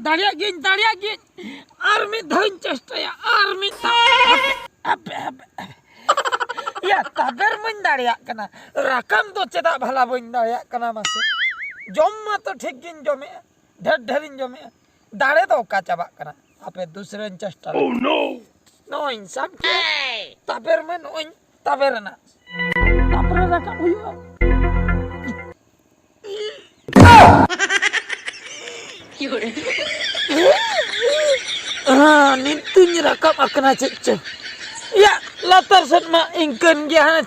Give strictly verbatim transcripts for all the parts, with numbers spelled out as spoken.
ᱫᱟᱲᱮᱭᱟᱜ ᱜᱤᱭᱟᱹᱧ, ᱫᱟᱲᱮᱭᱟᱜ ᱜᱤᱭᱟᱹᱧ᱾ ᱟᱨ ᱢᱤᱫ ᱫᱷᱟᱣᱤᱧ ᱪᱮᱥᱴᱟᱭᱟ, ᱟᱨ ᱢᱤᱫ ᱫᱷᱟᱣ᱾ ᱦᱟᱯᱮ, ᱦᱟᱯᱮ, ᱦᱟᱯᱮ᱾ ᱭᱟ, ᱛᱟᱵᱮᱨ ᱢᱟᱧ ᱫᱟᱲᱮᱭᱟᱜ ᱠᱟᱱᱟ, ᱨᱟᱠᱟᱢ ᱫᱚ ᱪᱮᱫᱟᱜ ᱵᱷᱟᱞᱟ ᱵᱟᱹᱧ ᱫᱟᱲᱮᱭᱟᱜ ᱠᱟᱱᱟ ᱢᱟᱥᱮ? ᱡᱚᱢ ᱢᱟᱛᱚ ᱴᱷᱤᱠ ᱜᱤᱧ ᱡᱚᱢᱮᱜᱼᱟ, ᱰᱷᱮᱨ ᱰᱷᱮᱨᱤᱧ ᱡᱚᱢᱮᱜᱼᱟ, ᱫᱟᱲᱮ ᱫᱚ ᱚᱠᱟ ᱪᱟᱵᱟᱜ ᱠᱟᱱᱟ? ᱦᱟᱯᱮ, ᱫᱩᱥᱨᱟᱹᱧ ᱪᱮᱥᱴᱟ ᱞᱮᱜᱮ᱾ ᱱᱚᱜᱼᱚᱭ ᱥᱟᱵ ᱠᱮᱫ, ᱛᱟᱵᱮᱨ ᱢᱮ, ᱱᱚᱜᱼᱚᱭ ᱛᱟᱵᱮᱨ ᱮᱱᱟ᱾ ᱛᱟᱯᱚᱨᱮ ᱨᱟᱠᱟᱵ ᱦᱩᱭᱩᱜᱼᱟ᱾ ᱦᱮᱸ, ᱱᱤᱛ ᱫᱩᱧ ᱨᱟᱠᱟᱵ ᱟᱠᱟᱱᱟ ᱪᱮᱫ ᱪᱚ᱾ ᱭᱟ, ᱞᱟᱛᱟᱨ ᱥᱮᱫ ᱢᱟ ᱤᱱᱠᱟᱹᱱ ᱜᱮᱭᱟ, ᱦᱟᱱᱮ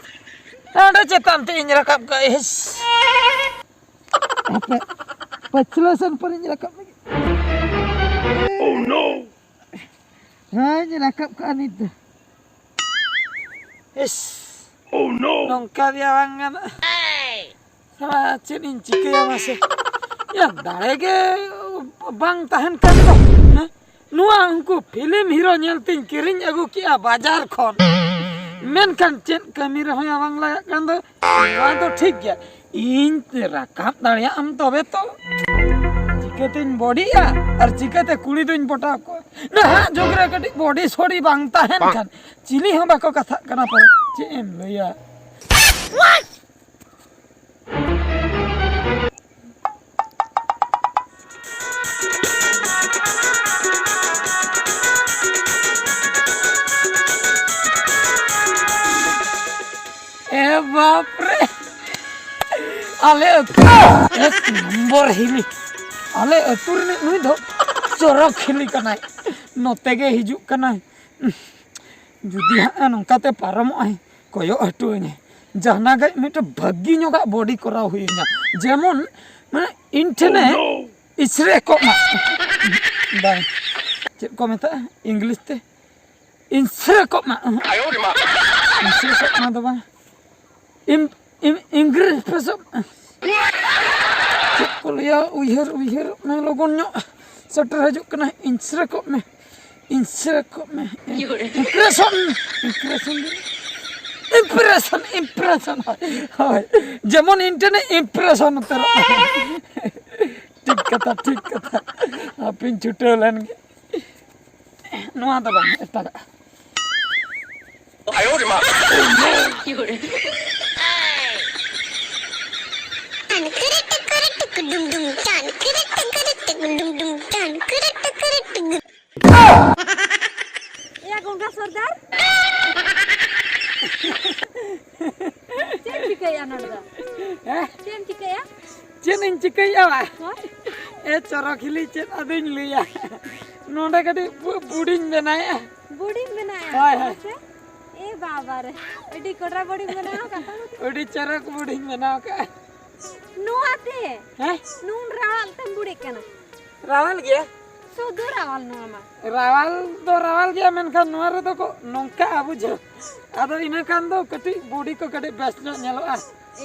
ᱦᱟᱸᱰᱮ ᱪᱮᱛᱟᱱ ᱛᱮ ᱤᱧ ᱨᱟᱠᱟᱵ ᱠᱟᱜ᱾ ᱤᱥ᱾ ᱦᱟᱯᱮ, ᱯᱟᱹᱪᱷᱞᱟᱹ ᱥᱮᱱ ᱯᱚᱨᱮᱧ ᱨᱟᱠᱟᱵ ᱞᱟᱹᱜᱤᱫ᱾ ᱦᱮᱸᱧ ᱨᱟᱠᱟᱵ ᱠᱟᱜᱼᱟ ᱱᱤᱛ ᱫᱚ᱾ ᱤᱥ᱾ ᱱᱚᱝᱠᱟ ᱫᱚ ᱵᱟᱝ ᱜᱟᱱᱚᱜᱼᱟ᱾ ᱥᱟᱞᱟ, ᱪᱮᱫ ᱤᱧ ᱪᱤᱠᱟᱹᱭᱟ ᱢᱟᱥᱮ? ᱭᱟ, ᱫᱟᱲᱮ ᱜᱮ ᱵᱟᱝ ᱛᱟᱦᱮᱱ ᱠᱟᱱ ᱫᱚ᱾ ᱦᱮᱸ? ᱱᱚᱣᱟ ᱩᱱᱠᱩ ᱯᱷᱤᱞᱢ ᱦᱤᱨᱳ ᱧᱮᱞ ᱛᱤᱧ ᱠᱤᱨᱤᱧ ᱟᱹᱜᱩ ᱠᱮᱜᱼᱟ ᱵᱟᱡᱟᱨ ᱠᱷᱚᱱ, ᱢᱮᱱᱠᱷᱟᱱ ᱪᱮᱫ ᱠᱟᱹᱢᱤ ᱨᱮᱦᱚᱸ ᱵᱟᱝ ᱞᱟᱜᱟᱜ ᱠᱟᱱ ᱫᱚ᱾ ᱱᱚᱣᱟ ᱫᱚ ᱴᱷᱤᱠ ᱜᱮᱭᱟ, ᱤᱧ ᱨᱟᱠᱟᱵ ᱫᱟᱲᱮᱭᱟᱜ ᱟᱢ ᱛᱚᱵᱮ ᱛᱚ᱾ ᱪᱤᱠᱟᱹᱛᱤᱧ ᱵᱚᱰᱤᱜᱼᱟ ᱟᱨ ᱪᱤᱠᱟᱹᱛᱮ ᱠᱩᱲᱤ ᱫᱩᱧ ᱯᱚᱴᱟᱣ ᱠᱚᱣᱟ? ᱱᱟᱦᱟᱜ ᱡᱩᱜᱽ ᱨᱮ ᱠᱟᱹᱴᱤᱡ ᱵᱚᱰᱤ ᱥᱚᱰᱤ ᱵᱟᱝ ᱛᱟᱦᱮᱱ ᱠᱷᱟᱱ ᱪᱤᱞᱤ ᱦᱚᱸ ᱵᱟᱠᱚ ᱠᱟᱛᱷᱟᱜ ᱠᱟᱱᱟ ᱯᱟᱞᱮ᱾ ᱪᱮᱫ ᱮᱢ ᱞᱟᱹᱭᱟ? ᱮ ᱵᱟᱯ ᱨᱮ, ᱟᱞᱮ ᱟᱹᱛᱩ ᱮᱠ ᱱᱚᱢᱵᱚᱨ ᱦᱤᱞᱤ, ᱟᱞᱮ ᱟᱹᱛᱩ ᱨᱤᱱᱤᱡ ᱱᱩᱭ ᱫᱚ ᱪᱚᱨᱚᱠ ᱦᱤᱞᱤ ᱠᱟᱱᱟᱭ, ᱱᱚᱛᱮ ᱜᱮ ᱦᱤᱡᱩᱜ ᱠᱟᱱᱟᱭ᱾ ᱡᱩᱫᱤ ᱦᱟᱸᱜ ᱱᱚᱝᱠᱟᱛᱮ ᱯᱟᱨᱚᱢᱚᱜᱼᱟᱭ, ᱠᱚᱭᱚᱜ ᱦᱚᱴᱚ ᱟᱹᱧᱟᱭ, ᱡᱟᱦᱟᱱᱟᱜ ᱜᱮ ᱢᱤᱫᱴᱮᱱ ᱵᱷᱟᱹᱜᱤ ᱧᱚᱜᱟᱜ ᱵᱚᱰᱤ ᱠᱚᱨᱟᱣ ᱦᱩᱭ ᱟᱹᱧᱟ, ᱡᱮᱢᱚᱱ ᱢᱟᱱᱮ ᱤᱧ ᱴᱷᱮᱱᱮ ᱤᱥᱨᱮ ᱠᱚᱜ ᱢᱟ᱾ ᱵᱟᱝ, ᱪᱮᱫ ᱠᱚ ᱢᱮᱛᱟᱜᱼᱟ ᱤᱝᱞᱤᱥ ᱛᱮ? ᱤᱱᱥᱨᱮ ᱠᱚᱜ ᱢᱟ᱾ ᱤᱱᱥᱨᱮ ᱠᱚᱜ ᱢᱟ ᱫᱚ ᱵᱟᱝ, ᱤᱢ ᱤᱢ ᱤᱝᱨᱮᱡᱽ ᱯᱮᱥᱚᱜ᱾ ᱪᱮᱫ ᱠᱚ ᱞᱟᱹᱭᱟ, ᱩᱭᱦᱟᱹᱨ ᱩᱭᱦᱟᱹᱨ ᱢᱮ, ᱞᱚᱜᱚᱱ ᱧᱚᱜ ᱥᱮᱴᱮᱨ ᱦᱤᱡᱩᱜ ᱠᱟᱱᱟ᱾ ᱤᱱᱥᱨᱮ ᱠᱚᱜ ᱢᱮ, ᱤᱱᱥᱨᱮ ᱠᱚᱜ ᱢᱮ᱾ ᱤᱢᱯᱨᱮᱥᱚᱱ, ᱤᱢᱯᱨᱮᱥᱚᱱ ᱫᱚ ᱤᱢᱯᱨᱮᱥᱚᱱ, ᱤᱢᱯᱨᱮᱥᱚᱱ, ᱦᱳᱭ, ᱦᱳᱭ, ᱡᱮᱢᱚᱱ ᱤᱧ ᱴᱷᱮᱱ ᱤᱢᱯᱨᱮᱥᱚᱱ ᱩᱛᱟᱹᱨᱚᱜ ᱢᱟ᱾ ᱴᱷᱤᱠ ᱠᱟᱛᱷᱟ, ᱴᱷᱤᱠ ᱠᱟᱛᱷᱟ᱾ ᱦᱟᱯᱮᱧ ᱪᱷᱩᱴᱟᱹᱣ ᱞᱮᱱ ᱜᱮ᱾ ᱱᱚᱣᱟ ᱫᱚ ᱵᱟᱝ, ᱮᱴᱟᱜᱟᱜ᱾ ᱮᱭᱟ ᱜᱚᱝᱜᱟ ᱥᱚᱨᱫᱟᱨ, ᱪᱮᱫ ᱮᱢ ᱪᱤᱠᱟᱹᱭᱮᱫᱼᱟ ᱱᱚᱰᱮ ᱫᱚ? ᱦᱮᱸ? ᱪᱮᱫ ᱮᱢ ᱪᱤᱠᱟᱹᱭᱟ? ᱪᱮᱫ ᱤᱧ ᱪᱤᱠᱟᱹᱭᱮᱫᱼᱟ ᱵᱟ? ᱦᱳᱭ? ᱮ ᱪᱚᱨᱚᱠ ᱦᱤᱞᱤ, ᱪᱮᱫ ᱟᱫᱚᱧ ᱞᱟᱹᱭᱟ? ᱱᱚᱰᱮ ᱠᱟᱹᱴᱤᱡ ᱵᱩ- ᱵᱩᱰᱤᱧ ᱵᱮᱱᱟᱣᱮᱫᱼᱟ᱾ ᱵᱩᱰᱤᱧ ᱵᱮᱱᱟᱣᱮᱫᱼᱟ? ᱦᱳᱭ, ᱦᱳᱭ᱾ ᱢᱟᱥᱮ? ᱮ ᱵᱟᱵᱟ ᱨᱮ, ᱟᱹᱰᱤ ᱠᱚᱰᱨᱟ ᱵᱩᱰᱤᱧ ᱵᱮᱱᱟᱣ ᱟᱠᱟᱫ ᱛᱟᱢᱟ᱾ ᱟᱹᱰᱤ ᱪᱚᱨᱚᱠ ᱵᱩᱰᱤᱧ ᱵᱮᱱᱟᱣ ᱟᱠᱟᱫᱼᱟ᱾ ᱱᱚᱣᱟ ᱛᱮ? ᱦᱮᱸ? ᱱᱩᱱ ᱨᱟᱣᱟᱞ ᱛᱮᱢ ᱵᱩᱰᱤᱜ ᱠᱟᱱᱟ? ᱨᱟᱣᱟᱞ ᱜᱮᱭᱟ᱾ ᱥᱩᱫᱷᱩ ᱨᱟᱣᱟᱞ ᱱᱚᱣᱟ ᱢᱟ᱾ ᱨᱟᱣᱟᱞ ᱫᱚ ᱨᱟᱣᱟᱞ ᱜᱮᱭᱟ, ᱢᱮᱱᱠᱷᱟᱱ ᱱᱚᱣᱟ ᱨᱮᱫᱚ ᱠᱚ ᱱᱚᱝᱠᱟ ᱵᱩᱡᱷᱟᱹᱣ᱾ ᱟᱫᱚ ᱤᱱᱟᱹ ᱠᱷᱟᱱ ᱫᱚ ᱠᱟᱹᱴᱤᱡ ᱵᱩᱰᱤ ᱠᱚ ᱠᱟᱹᱴᱤᱡ ᱵᱮᱥ ᱧᱚᱜ ᱧᱮᱞᱚᱜᱼᱟ᱾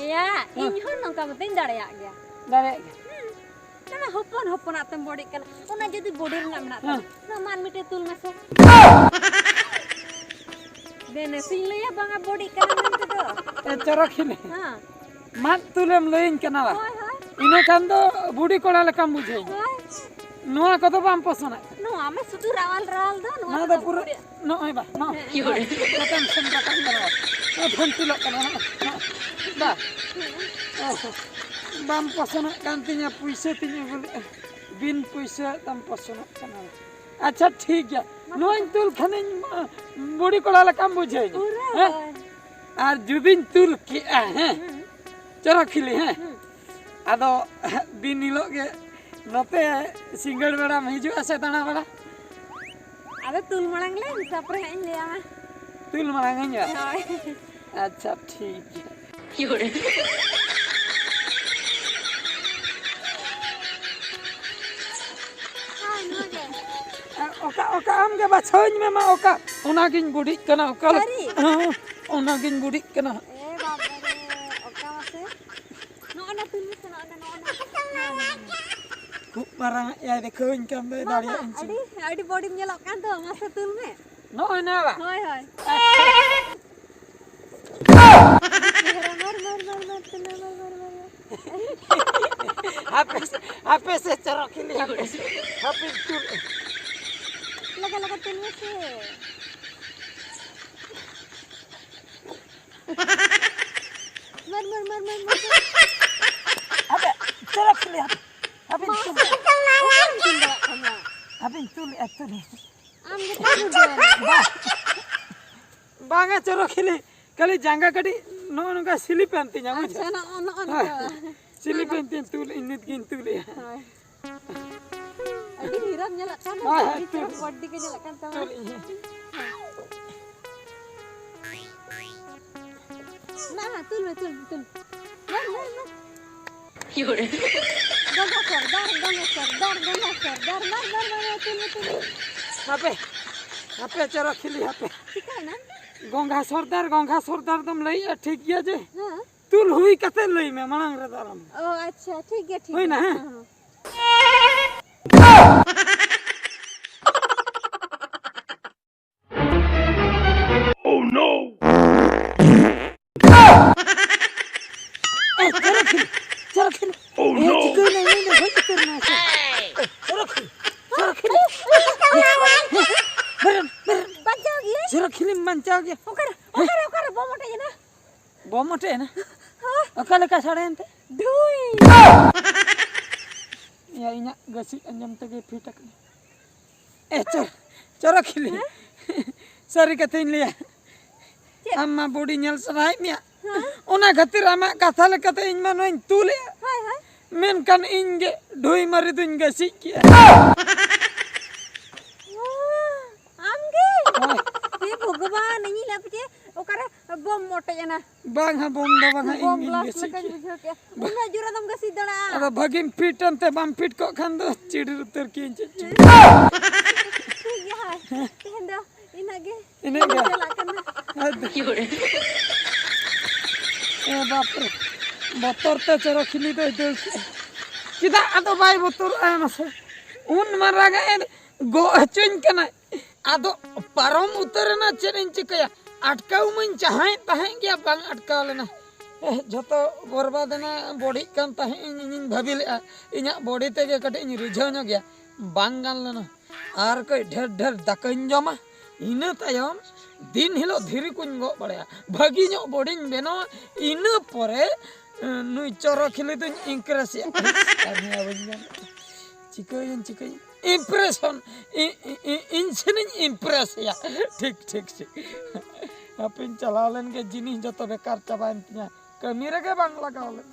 ᱮᱭᱟ, ᱦᱮᱸ᱾ ᱤᱧ ᱦᱚᱸ ᱱᱚᱝᱠᱟ ᱠᱟᱛᱮᱧ ᱫᱟᱲᱮᱭᱟᱜ ᱜᱮᱭᱟ᱾ ᱫᱟᱲᱮᱭᱟᱜ ᱜᱮᱭᱟ᱾ ᱦᱩᱸ᱾ ᱚᱱᱟ ᱦᱚᱯᱚᱱ ᱦᱚᱯᱚᱱᱟᱜ ᱛᱮᱢ ᱵᱚᱰᱤᱜ ᱠᱟᱱᱟ᱾ ᱚᱱᱟ ᱡᱩᱫᱤ ᱵᱚᱰᱤ ᱨᱮᱱᱟᱜ ᱢᱮᱱᱟᱜ ᱛᱟᱢᱟ, ᱦᱮᱸ᱾ ᱚᱱᱟ ᱢᱟᱱ ᱢᱤᱫᱴᱮᱡ ᱛᱩᱞ ᱢᱮᱥᱮ᱾ ᱵᱮᱱᱮᱥᱤᱧ ᱞᱟᱹᱭᱟ ᱵᱟᱝᱟ ᱵᱚᱰᱤᱜ ᱠᱟᱱᱟ ᱢᱮᱱᱛᱮ ᱫᱚ᱾ ᱮ, ᱪᱚᱨᱚᱠ ᱦᱤᱞᱤ᱾ ᱦᱮᱸ᱾ ᱢᱟᱫ ᱛᱩᱞᱮᱢ ᱞᱟᱹᱭᱟᱹᱧ ᱠᱟᱱᱟ ᱵᱟ? ᱦᱳᱭ, ᱦᱳᱭ᱾ ᱤᱱᱟᱹ ᱠᱷᱟᱱ ᱫᱚ ᱵᱩᱰᱷᱤ ᱠᱚᱲᱟ ᱞᱮᱠᱟᱢ ᱵᱩᱡᱷᱟᱹᱣ᱾ ᱦᱳᱭ᱾ ᱱᱚᱣᱟ ᱠᱚᱫᱚ ᱵᱟᱢ ᱯᱚᱥᱚᱱᱟᱜ ᱠᱟᱱᱟ᱾ ᱱᱚᱣᱟ ᱢᱟ ᱥᱩᱫᱷᱩ ᱨᱟᱣᱟᱞ ᱨᱟᱣᱟᱞ ᱫᱚ, ᱱᱚᱣᱟ ᱱᱚᱣᱟ ᱫᱚ ᱫᱚ ᱯᱩᱨᱟᱹ ᱵᱩᱰᱷᱤ᱾ ᱱᱚᱜᱼᱚᱭ ᱵᱟ, ᱱᱚᱜᱼᱚᱭ᱾ ᱦᱮᱸ᱾ ᱪᱮᱛᱟᱱ ᱥᱮᱱ ᱨᱟᱠᱟᱵ ᱧᱮᱞᱚᱜᱼᱟ᱾ ᱱᱚᱣᱟ ᱯᱷᱟᱹᱱᱴᱤᱞᱚᱜ ᱠᱟᱱᱟ, ᱱᱚᱜᱼᱚᱭ, ᱱᱚᱜᱼᱚᱭ᱾ ᱵᱟ? ᱦᱮᱸ᱾ ᱚ, ᱵᱟᱢ ᱯᱚᱥᱚᱱᱟᱜ ᱠᱟᱱ ᱛᱤᱧᱟᱹ, ᱯᱩᱭᱥᱟᱹ ᱛᱤᱧ ᱟᱹᱜᱩ ᱞᱮᱜᱼᱟ᱾ ᱵᱤᱱ ᱯᱩᱭᱥᱟᱹ ᱛᱟᱢ ᱯᱚᱥᱚᱱᱟᱜ ᱠᱟᱱᱟ᱾ ᱟᱪᱪᱷᱟ, ᱴᱷᱤᱠ ᱜᱮᱭᱟ᱾ ᱱᱚᱣᱟᱧ ᱛᱩᱞ ᱠᱷᱟᱱᱤᱧ, ᱟ, ᱵᱩᱲᱦᱤ ᱠᱚᱲᱟ ᱞᱮᱠᱟᱢ ᱵᱩᱡᱷᱟᱹᱣᱤᱧᱟ, ᱯᱩᱨᱟᱹ ᱦᱮᱸ? ᱦᱳᱭ᱾ ᱟᱨ ᱡᱩᱫᱤᱧ ᱛᱩᱞ ᱠᱮᱜᱼᱟ, ᱦᱮᱸ? ᱦᱩᱸ᱾ ᱪᱚᱨᱚᱠ ᱦᱤᱞᱤ, ᱦᱮᱸ? ᱦᱩᱸ᱾ ᱟᱫᱚ ᱫᱤᱱ ᱦᱤᱞᱳᱜ ᱜᱮ ᱱᱚᱛᱮ ᱥᱤᱸᱜᱟᱹᱲ ᱵᱮᱲᱟᱢ ᱦᱤᱡᱩᱜᱼᱟ ᱥᱮ ᱫᱟᱬᱟ ᱵᱟᱲᱟ? ᱟᱫᱚ ᱛᱩᱞ ᱢᱟᱲᱟᱝ ᱞᱮ, ᱛᱟᱯᱚᱨᱮ ᱦᱟᱸᱜ ᱤᱧ ᱞᱟᱹᱭᱟᱢᱟ᱾ ᱛᱩᱞ ᱢᱟᱲᱟᱝ ᱤᱧ ᱵᱟ? ᱦᱳᱭ᱾ ᱟᱪᱪᱷᱟ, ᱴᱷᱤᱠ ᱜᱮᱭᱟ᱾ ᱦᱳᱭ, ᱱᱚᱣᱟ ᱜᱮ᱾ ᱟ, ᱚᱠᱟ, ᱚᱠᱟ ᱟᱢ ᱜᱮ ᱵᱟᱪᱷᱟᱣᱟᱹᱧ ᱢᱮ ᱢᱟ, ᱚᱠᱟ? ᱚᱱᱟᱜᱤᱧ ᱵᱩᱰᱤᱜ ᱠᱟᱱᱟ, ᱚᱠᱟ ᱞᱮ-, ᱥᱟᱹᱨᱤ? ᱦᱮᱸ, ᱚᱱᱟᱜᱤᱧ ᱵᱩᱰᱤᱜ ᱠᱟᱱᱟ᱾ ᱮ ᱵᱟᱵᱟ ᱨᱮ, ᱚᱠᱟ ᱢᱟᱥᱮ? ᱱᱚᱜᱼᱚ ᱱᱟ ᱛᱩᱞ ᱢᱮᱥᱮ, ᱱᱚᱜᱼᱚ ᱱᱟ, ᱱᱚᱜᱼᱚ ᱱᱟ᱾ ᱠᱷᱩᱵ ᱢᱟᱨᱟᱝ ᱟᱜ ᱭᱟᱭ ᱫᱮᱠᱷᱟᱣᱟᱹᱧ ᱠᱟᱱ ᱫᱚᱭ, ᱢᱟ, ᱢᱟ, ᱫᱟᱲᱮᱭᱟᱜ ᱟᱹᱧ ᱪᱮ? ᱟᱹᱰᱤ, ᱟᱹᱰᱤ ᱵᱚᱰᱤᱢ ᱧᱮᱞᱚᱜ ᱠᱟᱱ ᱫᱚ, ᱢᱟᱥᱮ ᱛᱩᱞ ᱢᱮ᱾ ᱱᱚᱜᱼᱚᱭ ᱱᱟ ᱵᱟ? ᱦᱳᱭ, ᱦᱳᱭ᱾ ᱦᱟᱯᱮ ᱥᱮ, ᱦᱟᱯᱮ ᱥᱮ, ᱪᱚᱨᱚᱠ ᱠᱷᱤᱞᱤ, ᱦᱟᱯᱮ ᱥᱮ, ᱦᱟᱯᱮ ᱛᱩᱞ᱾ ᱞᱟᱜᱟ, ᱞᱟᱜᱟ ᱛᱩᱞ ᱢᱮᱥᱮ᱾ ᱢᱟᱨ, ᱢᱟᱨ, ᱢᱟᱨ, ᱢᱟᱨ, ᱢᱟᱨ᱾ ᱦᱟᱯᱮ, ᱪᱚᱨᱚᱠ ᱠᱷᱤᱞᱤ, ᱦᱟᱯᱮ, ᱦᱟᱯᱮ ᱛᱩᱞ᱾ ᱦᱟᱯᱮ ᱛᱩᱞ, ᱛᱩᱞ᱾ ᱟᱢ ᱜᱮ ᱛᱩᱞ ᱩᱰᱟᱹᱣ᱾ ᱵᱟᱝᱟ, ᱪᱚᱨᱚᱠ ᱠᱷᱤᱞᱤ, ᱠᱷᱟᱹᱞᱤ ᱡᱟᱸᱜᱟ ᱠᱟᱹᱴᱤᱡ ᱱᱚᱜᱼᱚ ᱱᱚᱝᱠᱟ ᱥᱤᱞᱤᱯ ᱮᱱ ᱛᱤᱧᱟ, ᱵᱩᱡᱷᱟᱹᱣ? ᱟᱪᱪᱷᱟ, ᱱᱚᱜᱼᱚ, ᱱᱚᱜᱼᱚ ᱦᱳᱭ᱾ ᱱᱚᱝᱠᱟ᱾ ᱥᱤᱞᱤᱯ ᱮᱱ ᱛᱤᱧ ᱛᱩᱞ, ᱤᱧ ᱱᱤᱛ ᱜᱤᱧ ᱛᱩᱞᱮᱜᱼᱟ᱾ ᱦᱳᱭ᱾ ᱟᱹᱰᱤ ᱦᱤᱨᱟᱹᱢ ᱧᱮᱞᱚᱜ ᱠᱟᱱᱟ, ᱦᱳᱭ, ᱦᱳᱭ, ᱟᱹᱰᱤ ᱪᱚᱨᱚᱠ ᱛᱩᱞ᱾ ᱵᱚᱰᱤ ᱜᱮ ᱧᱮᱞᱚᱜ ᱠᱟᱱ ᱛᱟᱢᱟ᱾ ᱛᱩᱞ ᱤᱧ᱾ ᱢᱟ, ᱢᱟ, ᱛᱩᱞ ᱢᱮ, ᱛᱩᱞ ᱢᱮ, ᱛᱩᱞ ᱢᱮ᱾ ᱢᱟ, ᱢᱟ, ᱢᱟ᱾ ᱜᱚᱸᱜᱷᱟ ᱥᱚᱨᱫᱟᱨ, ᱜᱚᱸᱜᱷᱟ ᱥᱚᱨᱫᱟᱨ, ᱜᱚᱸᱜᱷᱟ ᱥᱚᱨᱫᱟᱨ, ᱢᱟᱨ, ᱢᱟᱨ, ᱢᱟᱨ, ᱢᱟᱨ, ᱛᱩᱞ ᱢᱮ, ᱛᱩᱞ ᱢᱮ᱾ ᱦᱟᱯᱮ, ᱦᱟᱯᱮ, ᱪᱚᱨᱚᱠ ᱠᱷᱤᱞᱤ, ᱦᱟᱯᱮ᱾ ᱪᱤᱠᱟᱹᱭᱮᱱᱟ? ᱜᱚᱸᱜᱷᱟ ᱥᱚᱨᱫᱟᱨ, ᱜᱚᱸᱜᱷᱟ ᱥᱚᱨᱫᱟᱨ ᱫᱚᱢ ᱞᱟᱹᱭᱮᱜᱼᱟ, ᱴᱷᱤᱠ ᱜᱮᱭᱟ ᱡᱮ᱾ ᱦᱮᱸ᱾ ᱛᱩᱞ ᱦᱩᱭ ᱠᱟᱛᱮ ᱞᱟᱹᱭ ᱢᱮ, ᱢᱟᱲᱟᱝ ᱨᱮᱫᱚ ᱟᱞᱚᱢ᱾ ᱚ, ᱟᱪᱪᱷᱟ, ᱴᱷᱤᱠ ᱜᱮᱭᱟ, ᱴᱷᱤᱠ ᱦᱩᱭᱱᱟ, ᱜᱮᱭᱟ᱾ ᱦᱮᱸ? ᱦᱮᱸ, ᱦᱮᱸ᱾ Oh no! ᱮ, ᱪᱚᱨᱚᱠ ᱠᱷᱤᱞᱤ, ᱪᱚᱨᱚᱠ ᱠᱷᱤᱞᱤ᱾ Oh ᱮ, no! ᱪᱤᱠᱟᱹᱭᱮᱱᱟ? ᱤᱧ ᱫᱚ ᱜᱚᱡ ᱩᱛᱟᱹᱨ ᱮᱱᱟ ᱥᱮ? ᱮ, ᱪᱚᱨᱚᱠ ᱠᱷᱤᱞᱤ, ᱪᱚᱨᱚᱠ ᱠᱷᱤᱞᱤ᱾ ᱵᱮᱨᱮᱫ, ᱵᱮᱨᱮᱫ᱾ ᱵᱟᱧᱪᱟᱣ ᱜᱮᱭᱟ? ᱪᱚᱨᱚᱠ ᱠᱷᱤᱞᱤᱢ ᱵᱟᱧᱪᱟᱣ ᱜᱮᱭᱟ᱾ ᱚᱠᱟᱨᱮ, ᱚᱠᱟᱨᱮ, ᱚᱠᱟᱨᱮ ᱵᱚᱢ ᱚᱴᱮᱡ ᱮᱱᱟ? ᱵᱚᱢ ᱚᱴᱮᱡ ᱮᱱᱟ? ᱦᱳᱭ᱾ ᱚᱠᱟ ᱞᱮᱠᱟ ᱥᱟᱰᱮᱭᱮᱱ ᱛᱮ? ᱰᱷᱩᱭ᱾ ᱮᱭᱟ, ᱤᱧᱟᱹᱜ ᱜᱟᱹᱥᱤ ᱟᱸᱡᱚᱢ ᱛᱮᱜᱮ ᱯᱷᱤᱴ ᱟᱠᱟᱱᱟ᱾ ᱮ, ᱪᱚ-, ᱪᱚᱨᱚᱠ ᱠᱷᱤᱞᱤ᱾ ᱦᱮᱸ? ᱥᱟᱹᱨᱤ ᱠᱟᱛᱷᱟᱧ ᱞᱟᱹᱭᱟ᱾ ᱪᱮᱫ? ᱟᱢ ᱢᱟ ᱵᱚᱰᱤ ᱧᱮᱞ ᱥᱟᱱᱟᱭᱮᱫ ᱢᱮᱭᱟ᱾ ᱦᱮᱸ? ᱚᱱᱟ ᱠᱷᱟᱹᱛᱤᱨ ᱟᱢᱟᱜ ᱠᱟᱛᱷᱟ ᱞᱮᱠᱟᱛᱮ ᱤᱧ ᱢᱟ ᱱᱚᱣᱟᱧ ᱛᱩᱞᱮᱜᱼᱟ᱾ ᱦᱳᱭ, ᱦᱳᱭ᱾ ᱢᱮᱱᱠᱷᱟᱱ ᱤᱧ ᱜᱮ ᱰᱷᱩᱭ ᱢᱟᱹᱨᱤ ᱫᱩᱧ ᱜᱟᱹᱥᱤᱡ ᱠᱮᱜᱼᱟ᱾ ᱚ, ᱟᱢ ᱜᱮ? ᱦᱳᱭ᱾ ᱦᱮ ᱵᱷᱚᱜᱚᱵᱟᱱ, ᱤᱧᱤᱧ ᱞᱟᱹᱭ ᱟᱯᱮ ᱪᱮᱫ, ᱚᱠᱟᱨᱮ ᱵᱚᱢ ᱚᱴᱮᱡ ᱮᱱᱟ? ᱵᱟᱝ ᱦᱟᱸᱜ, ᱵᱚᱢ ᱫᱚ ᱵᱟᱝ ᱦᱟᱸᱜ, ᱵᱚᱢ ᱤᱧ ᱜᱤᱧ ᱵᱞᱟᱥᱴ ᱜᱟᱹᱥᱤ ᱞᱮᱠᱟᱧ ᱠᱮᱜᱼᱟ᱾ ᱵᱩᱡᱷᱟᱹᱣ ᱠᱮᱜᱼᱟ᱾ ᱩᱱᱟᱹᱜ ᱡᱳᱨ ᱟᱫᱚᱢ ᱜᱟᱹᱥᱤ ᱫᱟᱲᱮᱭᱟᱜᱼᱟ? ᱟᱫᱚ ᱵᱷᱟᱹᱜᱤᱧ ᱯᱷᱤᱴ ᱮᱱᱛᱮ, ᱵᱟᱢ ᱯᱷᱤᱴ ᱠᱚᱜ ᱠᱷᱟᱱ ᱫᱚ ᱪᱤᱰᱤᱨ ᱩᱛᱟᱹᱨ ᱠᱤᱭᱟᱹᱧ ᱪᱮᱫ ᱪᱚ᱾ ᱴᱷᱤᱠ ᱜᱮᱭᱟ, ᱦᱳᱭ᱾ ᱛᱮᱦᱮᱧ ᱫᱚ ᱤᱱᱟᱹᱜ ᱜᱮ᱾ ᱤᱱᱟᱹᱜ ᱜᱮ᱾ ᱪᱟᱞᱟᱜ ᱠᱟᱱᱟ᱾ ᱟᱫᱚ ᱮ ᱵᱟᱯ ᱨᱮ, ᱵᱚᱛᱚᱨ ᱛᱮ ᱪᱚᱨᱚᱠ ᱠᱷᱤᱞᱤ ᱫᱚᱭ ᱫᱟᱹᱲ ᱠᱮᱜᱼᱟ᱾ ᱪᱮᱫᱟᱜ ᱟᱫᱚ ᱵᱟᱭ ᱵᱚᱛᱚᱨᱚᱜᱼᱟ ᱢᱟᱥᱮ? ᱩᱱ ᱢᱟᱨᱟᱝ ᱮ ᱜᱚᱜ ᱦᱚᱪᱚᱧ ᱠᱟᱱᱟᱭ᱾ ᱟᱫᱚ ᱯᱟᱨᱚᱢ ᱩᱛᱟᱹᱨ ᱮᱱᱟ, ᱪᱮᱫ ᱤᱧ ᱪᱤᱠᱟᱹᱭᱟ? ᱟᱴᱠᱟᱣ ᱢᱟᱧ ᱪᱟᱦᱟᱭᱮᱫ ᱛᱟᱦᱮᱸᱫ ᱜᱮᱭᱟ, ᱵᱟᱝ ᱟᱴᱠᱟᱣ ᱞᱮᱱᱟ᱾ ᱮ, ᱡᱷᱚᱛᱚ ᱵᱚᱨᱵᱟᱫ ᱮᱱᱟ᱾ ᱵᱚᱰᱤᱜ ᱠᱟᱱ ᱛᱟᱦᱮᱸᱫ ᱤᱧ, ᱤᱧᱤᱧ ᱵᱷᱟᱹᱵᱤ ᱞᱮᱫᱼᱟ ᱤᱧᱟᱹᱜ ᱵᱚᱰᱤ ᱛᱮᱜᱮ ᱠᱟᱹᱴᱤᱡ ᱤᱧ ᱨᱤᱡᱷᱟᱹᱣ ᱧᱚᱜ ᱜᱮᱭᱟ᱾ ᱵᱟᱝ ᱜᱟᱱ ᱞᱮᱱᱟ᱾ ᱟᱨ ᱠᱟᱹᱡ ᱰᱷᱮᱨ ᱰᱷᱮᱨ ᱫᱟᱠᱟᱧ ᱡᱚᱢᱟ, ᱤᱱᱟᱹ ᱛᱟᱭᱚᱢ ᱫᱤᱱ ᱦᱤᱞᱳᱜ ᱫᱷᱤᱨᱤ ᱠᱚᱧ ᱜᱚᱜ ᱵᱟᱲᱟᱭᱟ, ᱵᱷᱟᱹᱜᱤ ᱧᱚᱜ ᱵᱚᱰᱤᱧ ᱵᱮᱱᱟᱣᱟ, ᱤᱱᱟᱹ ᱯᱚᱨᱮ ᱮ, ᱱᱩᱭ ᱪᱚᱨᱚᱠ ᱦᱤᱞᱤ ᱫᱚᱧ ᱤᱢᱯᱨᱮᱥ ᱮᱭᱟ᱾ ᱠᱟᱹᱢᱤᱭᱟ ᱵᱟᱹᱧ ᱜᱟᱱ᱾ ᱪᱤᱠᱟᱹᱭᱟᱹᱧ, ᱪᱤᱠᱟᱹᱭᱟᱹᱧ? ᱤᱢᱯᱨᱮᱥᱚᱱ᱾ ᱤ-, ᱤ-, ᱤ-, ᱤᱧ ᱥᱮᱱᱤᱧ ᱤᱢᱯᱨᱮᱥ ᱮᱭᱟ᱾ ᱴᱷᱤᱠ, ᱴᱷᱤᱠ, ᱴᱷᱤᱠ᱾ ᱦᱟᱯᱮᱧ ᱪᱟᱞᱟᱣ ᱞᱮᱱ ᱜᱮ, ᱡᱤᱱᱤᱥ ᱡᱚᱛᱚ ᱵᱮᱠᱟᱨ ᱪᱟᱵᱟᱭᱮᱱ ᱛᱤᱧᱟ᱾ ᱠᱟᱹᱢᱤ ᱨᱮᱜᱮ ᱵᱟᱝ ᱞᱟᱜᱟᱣ ᱞᱮᱱ᱾